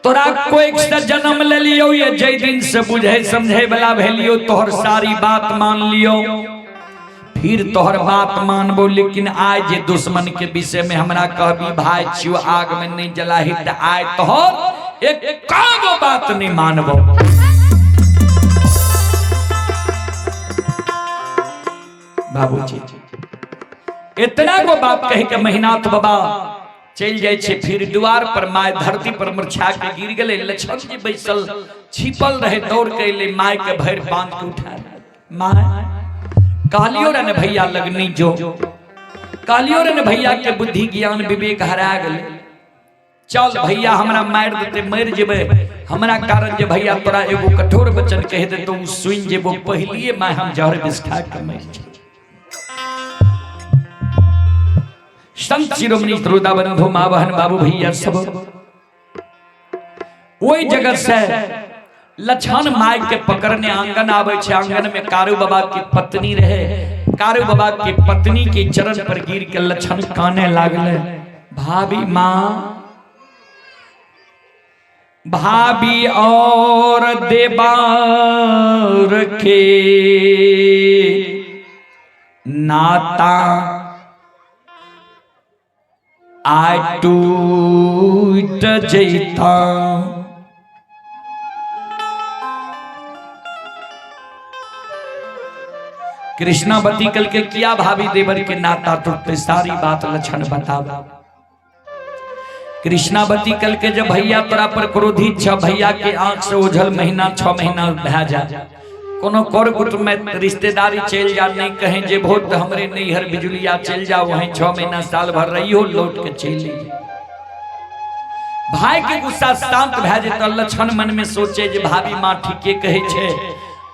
तोरा कोई से जन्म ले लियो, ये जै दिन से बुझे समझे वाला भेलियो तोहर सारी बात मान लियो, फिर तोहर बात मानबो। लेकिन आय जे दुश्मन के विषय में हमरा कहबी भाई छियो आग में नहीं जलाही, त आय तोहर एक कागो बात नहीं मानबो। बाबूजी इतना गो बात कह के महिनाथ बाबा चल जाए छे। फिर द्वार पर my धरती पर मुरझा के गिर गए। लक्ष्मण जी बैसल छिपल रहे, दौड़ के अइले, my के भर बांध के उठा my कहलियो रे ने भैया लगनी जो, कहलियो रे ने भैया के बुद्धि ज्ञान विवेक हरा गेले। चल भैया हमरा मार देते मर जेबे, हमरा कारण जे भैया तोरा एगो कठोर वचन कह देतो उ सुन जेबो, पहलिए my हम जहर विष खा के मर जेबो। संत शिरोमणि श्रोता बंधु माँ बहन बाबू भैया सब ओहि जगह से लक्षण my के पकड़ने आंगन आवे छे। आंगन में कारू बाबा की पत्नी रहे, कारू बाबा की पत्नी के चरण पर गिर के लक्षण काने लागले, भाभी माँ भाभी और देवार के नाता आय टूट जैता। कृष्णावती कल के किया भाभी देवर के नाता टूटते, सारी बात लक्षण बतावा। कृष्णावती कल के जब भैया तोरा पर क्रोधित छ, भैया के आंख से ओझल महीना 6 महीना भै जा, कोनो कर कुटुम्ब में रिश्तेदारी चल जा, नहीं कहें जे बहुत हमरे नैहर बिजुलिया चल जा, वहीं 6 महीना साल भर रही हो, लौट के चल। भाई के गुस्सा शांत भै जेतै, लक्षण मन में सोचे जे भाभी माँ ठीके कहै छे।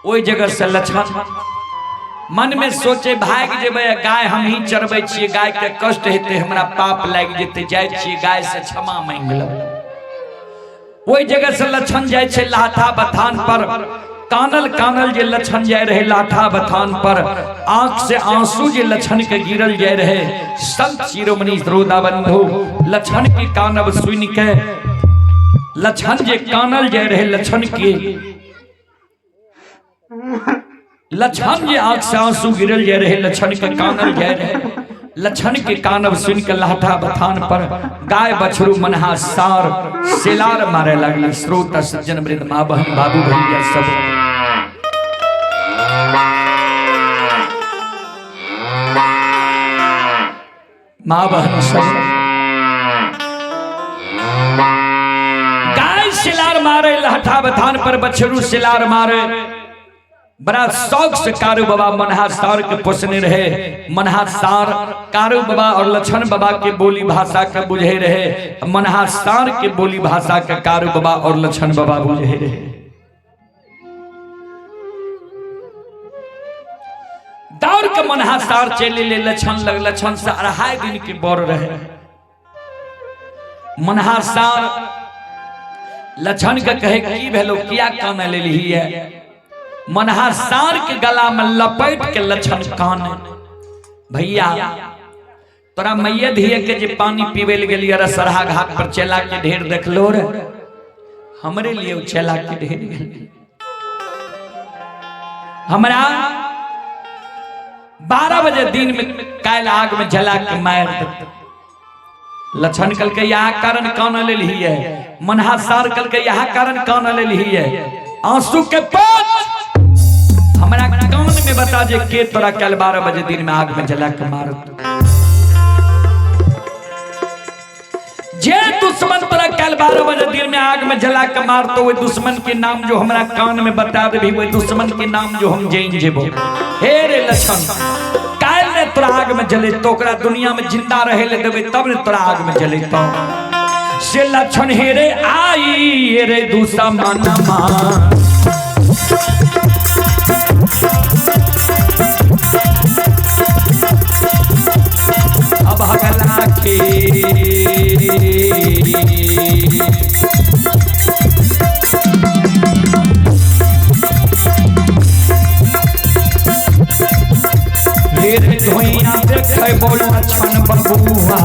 ओहि जगह से लक्षण मन में सोचे भाग जेबै, गाय हम ही चरबै छियै, गाय के कष्ट हेतै, हमरा पाप लागि जेतै, जाइ छियै गाय से क्षमा मांगि लेबै। ओहि जगह से लक्षण जाइ छै लाठा बथान पर, कानल कानल जे लक्षण जाय रहे लाठा बथान पर, आंख से आंसू जे लक्षण के गिरल जाय रहे। संत शिरोमणि श्रोता बंधु लक्षण के कानब सुन के लक्षण जे कानल जाय रहे, लक्षण के लक्षण जे आंख से आंसू गिरल जाय रहे, लक्षण के कानल जाय रहे, लक्षण के कानब सुन के लाठा बथान पर गाय बछरू मनहा सार सेलार मारे लगले। श्रोता सज्जन वृंद माँ बहन बाबू भैया सब माँ बहन सब गाय सिलार मारे लाठा बथान पर, बछरू सिलार मारे। बड़ा शौक से कारू बाबा मनहा सार के पोसने रहे। मनहा सार कारू बाबा और लक्षण बाबा के बोली भाषा के बुझे रहे, मनहा सार के बोली भाषा के कारू बाबा और लक्षण बाबा बुझे रहे। दौड़ के मनहा सार चले ले लक्षण लग, लक्षण से 2.5 दिन के बोर रहे। मनहा सार लक्षण के कहे की भेलो, किया कान ले ली है। मनहा सार के गला में लपेट के लक्षण कान, भैया तोरा मैया धिये के जे पानी पीवे ले गेलियै रे सरहा घाट पर चेला के ढेर देखलो रे, हमरे लिए चेला के ढेर गेल। हमरा 12 बजे दिन में कायल आग में जला के मार देते। लक्षण कल के यहाँ कारण कान ले ली है, मनहा सार कल के यहाँ कारण कान ले ली है, आंसू के पांच हमरा कान में बता जे के तोरा कल 12 बजे दिन में आग में जला के मार। जे दुश्मन तोरा कल 12 बजे दिन में आग में जला के मार तो वही दुश्मन के नाम जो हमरा कान में बता देबी, वही दुश्मन के नाम जो हम जान जेबो। हे रे लक्षण, काल ने तोरा आग में जले तो ओकरा दुनिया में जिंदा रहे ले देबे तब ने तोरा आग में जले तो। से लक्षण हे रे आई रे दुश्मन मा अब हगला के रे धोइया देखे बोल लक्षण बबुआ।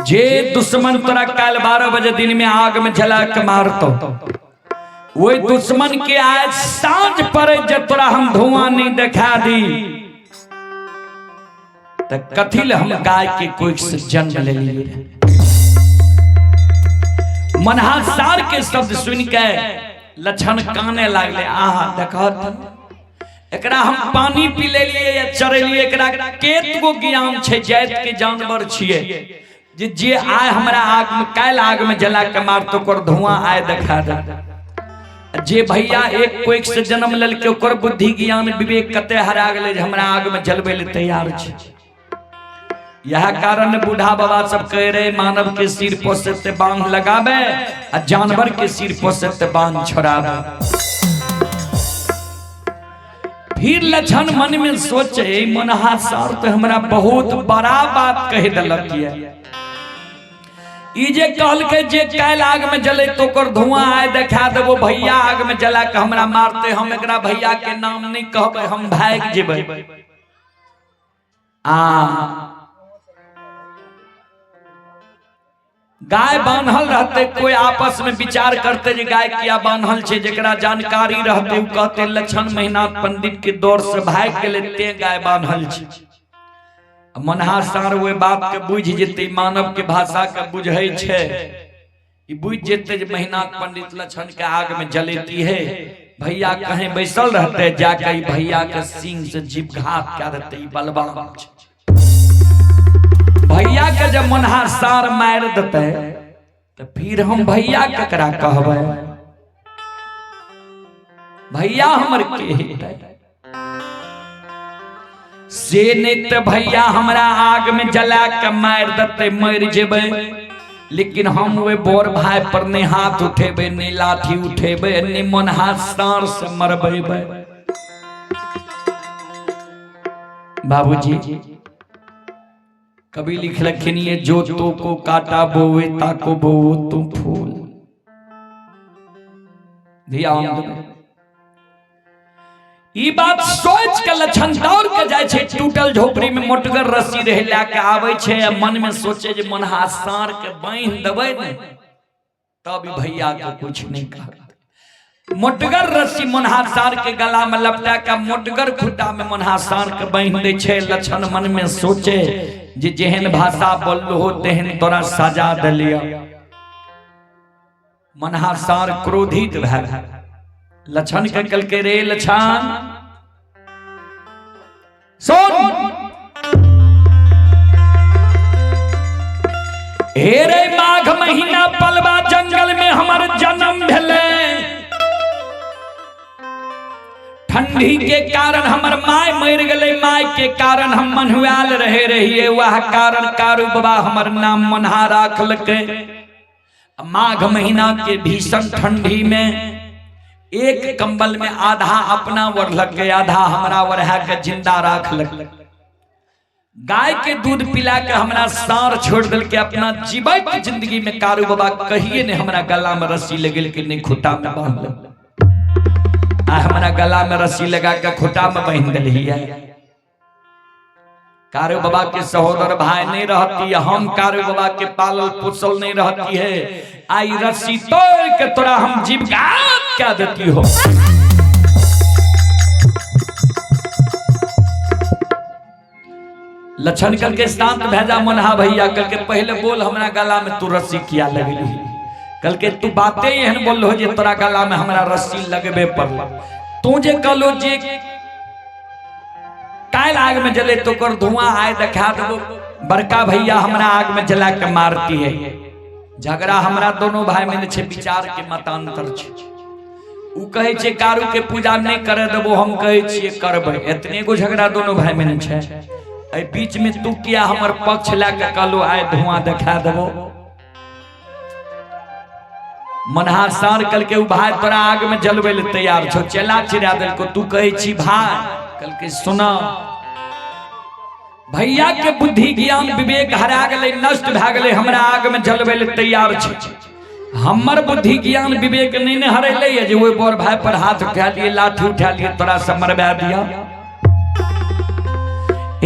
जे दुश्मन तोरा काल्हि 12 बजे दिन में आग में जला के मारतो, वही दुश्मन के आज साँझ पड़े जे तोरा हम धुआं नहीं देखा दी, त कथी ले हम गाय के कोख से जन्म ले लिए। मनहा सार के शब्द सुन के लक्षण काने लागले, आहा देखत एकरा हम पानी पी ले लिए या चरेलिए, एकरा केत गो ज्ञान छै, जात के जानवर छिए जे जे आय हमरा आग में काल्हि आग में जला के मारतो ओकर धुआं आय देखा दे। जे भैया एक कोख से जन्म लेलकै ओकर बुद्धि ज्ञान विवेक कते हरा गेलै जे हमरा आग में जलबै ले तैयार छै। यह कारण बूढ़ा बाबा सब कह रहे मानव के सिर पोसे ते बांध लगावे आ जानवर के सिर पोसे ते बांध छोड़ावे। फिर लक्षण मन में सोचे, मनहा सर तो हमरा बहुत बड़ा बात कह दिलक ये। ई जे कहलकै जे काल्हि आग में जले तो ओकर धुआं आय देखा देबो, भैया आग में जला के हमरा मारते, हम एकरा भैया के नाम नहीं कहबै, हम भागि जेबै। आ गाय बान्हल रहते, कोई आपस में विचार करते जे गाय किया बान्हल छै, जेकरा जानकारी रहते उ कहते लक्षण महीना पंडित के दौर से भागि गेलै ते गाय बान्हल छै। मनहा सार ओहि बात के बुझि जेतै, मानव के भाषा के बुझै छै, ई बुझि जेतै जे महीना पंडित लक्षण के आग में जलेती है, भैया कहीं बैसल रहते जाके ई भैया के सींग से जीवघात कए देते, ई बलवान छै। भैया के जब मनहा सार मारि देते तो फिर हम भैया केकरा कहबै, भैया हमर के हेतै? से नहीं तो भैया हमरा आग में जला के मारि देते, मरि जेबै, लेकिन हम ओहि बड़ भाई पर नहीं हाथ उठेबै, नहीं लाठी उठेबै, नहीं मनहा सार से मरबेबै। बाबूजी कवि लिखलखिन ये जो तो को काटा बोवे ताको बोवो तुम फूल। ध्यान देबै, ई बात सोच के लक्षण दौड़ के जाय छै, टूटल झोपड़ी में मोटगर रस्सी रहे लए के आबै छै आ मन में सोचे जे मनहा साँड़ के बान्हि देबै ने तब ई भैया के कुछ नहीं कहत। मोटगर रस्सी मनहा साँड़ के गला में लपटा के मोटगर खुट्टा में मनहा साँड़ के बान्हि दै छै। लक्षण मन में सोचे जे जेहन भाषा बोललो तेहन तोरा सजा देलियौ। मनहा सार क्रोधित भए गेल, लक्षण के कहलकै रे लक्षण सुन, हे रे माघ महीना पलवा जंगल में हमर जन्म भेलै, ठंडी के कारण हमर my मर गेलै, my के कारण हम मन्हुआल रहे रहिए, वह कारण कारू बाबा हमर नाम मनहा राखलकै। माघ महीना के भीषण ठंडी में एक कंबल में आधा अपना ओढ़लक, आधा हमरा ओढ़ा के जिंदा राखलक। गाय के दूध पिला के हमरा सार छोड़ दिल के अपना जीवैत जिंदगी में कारू बाबा कहिए ने हमरा गला में रस्सी लगेल के नहीं खुटा में बांधल, आ हमरा गला में रस्सी लगा के खुटा में बांध दिलिए। कारू बाबा के सहोदर भाई नहीं रहती, हम कारू बाबा के पालल पोसल नहीं रहती है, आई रस्सी तोड़ के तोरा हम जीवघात क्या देती हो। लक्षण करके शांत भेजा मनहा भैया, करके पहले बोल हमरा गला में तू रस्सी किया लगली, कल के तू बातें एहन बोललो जे तोरा गला में हमरा रस्सी लगबे पड़ल, तू जे कहलो जे काल्हि आग में जले तो कर धुआं आए देखा देबो, बड़का भैया हमरा आग में जला के मारती है। झगड़ा हमरा दोनों भाई में छै, विचार के मतांतर छै। उ कहै छै कारू के पूजा नहीं करे देबो, हम कहै छियै करबै, एतने गो झगड़ा दोनों भाई में छै। एहि बीच में तू किया हमर पक्ष लए के कहलो आए धुआं देखा देबो। मनहा सार कल के उ भाई तोरा आग में जलबै ले तैयार छौ, चेला चिड़ा देलको, तू कहै छी भाई, कल के सुना भैया के बुद्धि ज्ञान विवेक हरा गेलै, नष्ट भए गेलै, हमरा आग में जलबै ले तैयार छै। हमर बुद्धि ज्ञान विवेक नहीं ने हरेलै जे ओहि बड़ भाई पर हाथ उठा लिए, लाठी उठा लिए, तोरा से मरबा दिया।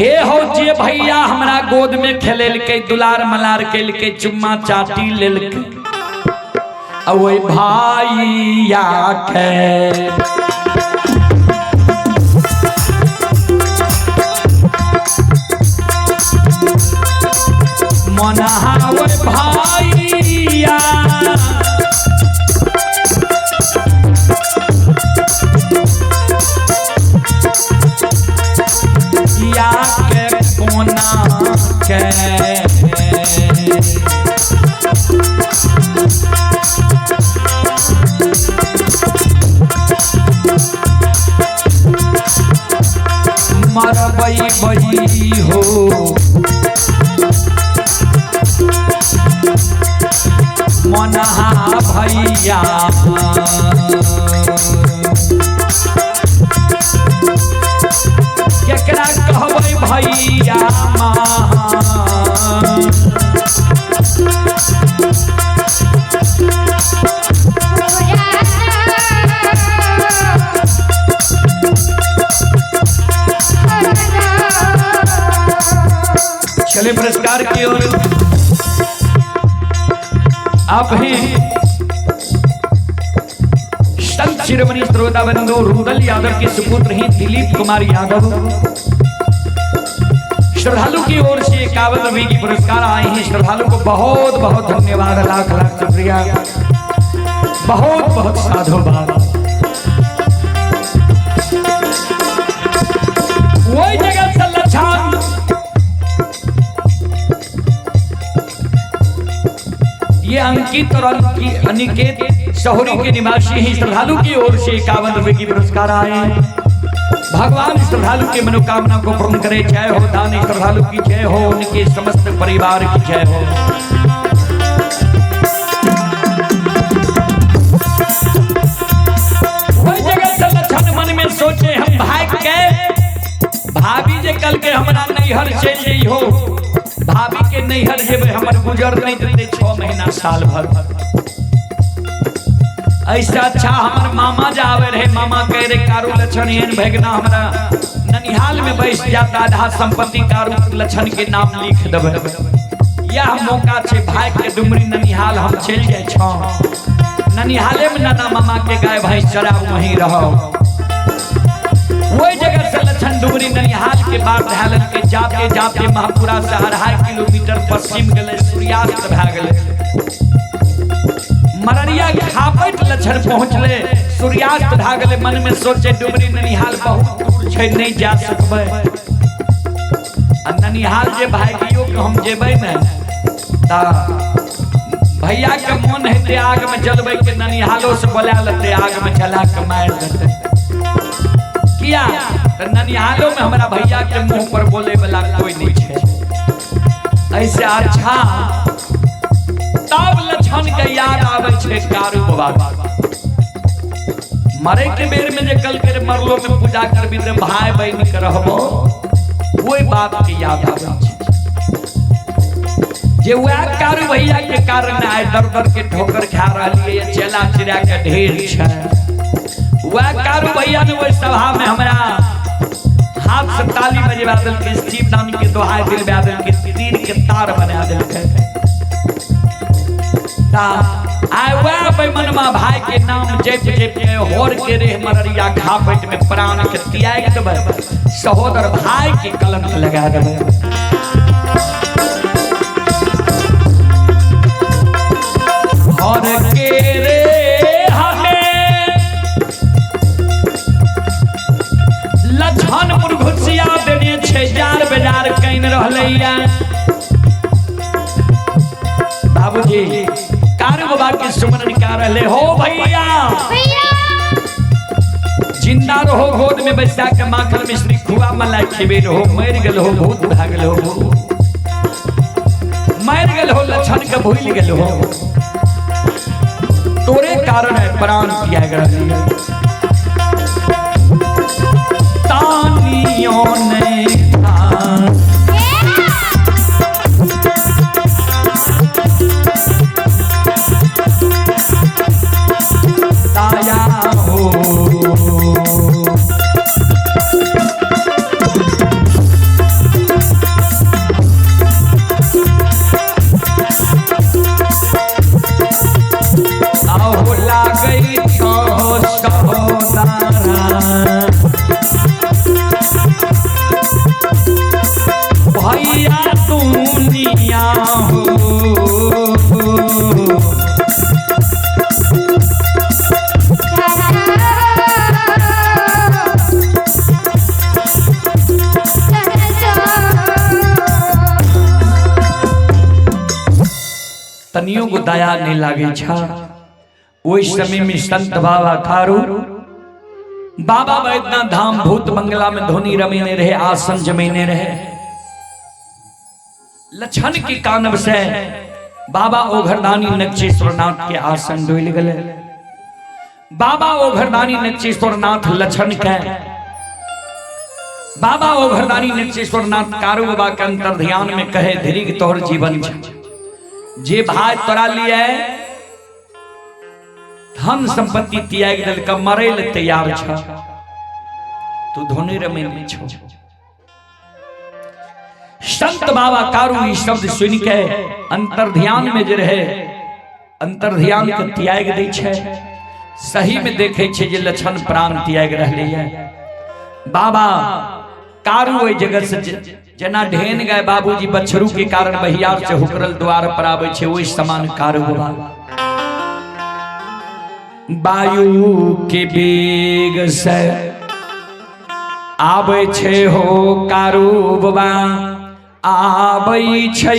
हे हो जे भैया हमरा गोद में खेलेलकै, दुलार मलार केलकै, चुम्मा चाटी लेलकै, आ ओहि भैया के मना ओहि भैया या के कोना के मरबै बई हो मनहा भैया। केकरा कहबै भैया माँ? चले पुरस्कार की ओर आप हैं संत शिरोमणि श्रोता बंधु रुदल यादव के सुपुत्र हैं दिलीप कुमार यादव। श्रद्धालु की ओर से 51 रुपए की पुरस्कार आए हैं। श्रद्धालु को बहुत बहुत धन्यवाद, लाख लाख शुक्रिया, बहुत बहुत साधुवाद। वही जगह से लक्षण ये अंकित और अनिकेत शहरी के निवासी हैं। श्रद्धालु की ओर से 51 रुपए की पुरस्कार आए हैं। भगवान श्रद्धालु के मनोकामना को पूर्ण करे। जय हो दानी श्रद्धालु की जय हो, उनके समस्त परिवार की जय हो। वही जगह से लक्षण मन में सोचे हम भाग गए, भाभी जे कल के हमरा नैहर चल जाइ हो, भाभी के नैहर जेबै हमर गुजर नहीं देते 6 महीना साल भर। ऐसा अच्छा हमर मामा जावे रहे, मामा कह रहे कारू लक्षण एहन भगना हमरा ननिहाल में बैस जाता, आधा संपत्ति कारू लक्षण के नाम लिख देबै। यह मौका छे भाई के डुमरी ननिहाल हम चल जाए छौ, ननिहाले में नाना मामा के गाय भैंस चराब वहीं रहो। वही जगह से लक्षण डुमरी ननिहाल के बाद धैलन के जाते जाते महापुरा से 2.5 किलोमीटर पश्चिम गले, सूर्यास्त भए गेलै। मररिया खापट लक्षण पहुंचले, सूर्यास्त भए गेलै। मन में सोचे डुमरी ननिहाल बहुत दूर छै, नहीं जा सकबै। आ ननिहाल जे भागियो के हम जेबै ने ता भैया के मन हेतै आग में जलबै के, ननिहालो से बोला लेतै, आग में जला के मारि देतै। किया त ननिहालो में हमरा भैया के मुंह पर बोले वाला कोई नहीं है। ऐसे अच्छा तब लक्षण के याद आवे छे कारू बाबा। मरे के बेर में जे कल के मरलो में पूजा करबी त भाई बहन के रहबो, वही बात के याद आवे छे। जे वह कारू भैया के कारण आए दर दर के ठोकर खा रहलिए, चेला चिरा के ढेर छे। वह कारू भैया ने वही सभा में हमरा हाथ से ताली बजवा देलकै, शिव नाम के दोहाई दिलवा देलकै, तीर के तार बना देलकै। ता आय वह बेमनमा भाई के नाम जप जप के होर के रे मररिया खापट में प्राण के त्याग देबै, सहोदर भाई के कलंक लगा देबै। और के रे लक्षण मुर्घुसिया देने छे, जार बेजार can रहलैया। बाबूजी कारू बाबा के सुमरन का रहले हो भैया, जिंदा रहो गोद में बैसा के माखन मिश्री खुआ मलाई खेबे रहो, मर गेल हो भूत भागल हो, मर गेल हो लक्षण के भूल गेल हो, तोरे कारण है प्राण त्याग रहलिया। तानियों ने था ताया हो, तनियो को दया नहीं लागे छा। ओहि समय में संत बाबा कारू बाबा वैद्यनाथ धाम भूत बंगला में धोनी रमेने रहे, आसन जमेने रहे। लक्षण के कानब से बाबा ओघरदानी नक्षेश्वर नाथ के आसन डोल गए। बाबा ओघरदानी नक्षेश्वर नाथ लक्षण के बाबा ओघरदानी नक्षेश्वर नाथ कारू बाबा के अंतर ध्यान में कहे धीरे तोहर जीवन छे, जे भाई तोरा लिए धन संपत्ति त्याग दिल मरे ले तैयार छ, तू धोनी रमेने छो। संत बाबा कारू ई शब्द सुन के अंतर ध्यान में जे रहे अंतर ध्यान के त्याग दै छै। सही में देखे छै जे लक्षण प्राण त्याग रहले है। बाबा कारू ओहि जगह से जेना ढेन गए बाबूजी बछरू के कारण बहियार से हुकरल द्वार पर आबै छै, ओहि समान कारू बाबा वायु के वेग से आबै छै हो कारू बाबा आबै छै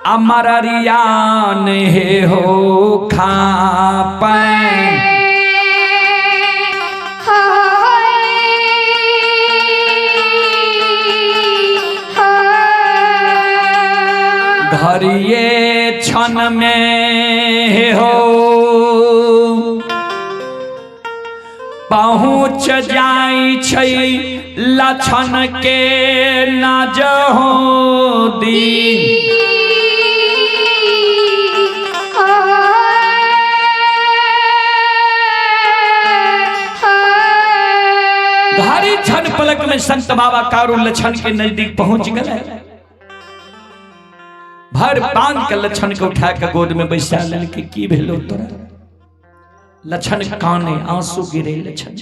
अमरियान हे हो खा घरिये क्षण में हो पहुँच जाई छै लक्षण के न हो दी। घड़ी क्षण पलक में संत बाबा कारू लक्षण के नजदीक पहुंच गए। भर पान के लक्षण के उठा के गोद में बैसा लेलकै। की भेलो तोरा? लक्षण काने, आंसू गिरे लक्षण।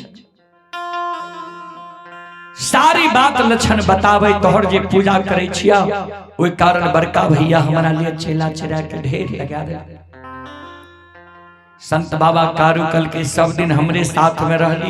सारी बात लक्षण बतावे, तोहर जे पूजा करे छिया ओहि कारण बड़का भैया हमारा लिए चेला चेरा के ढेर लगा दे। संत बाबा कारू कल के सब दिन हमरे साथ में रहली।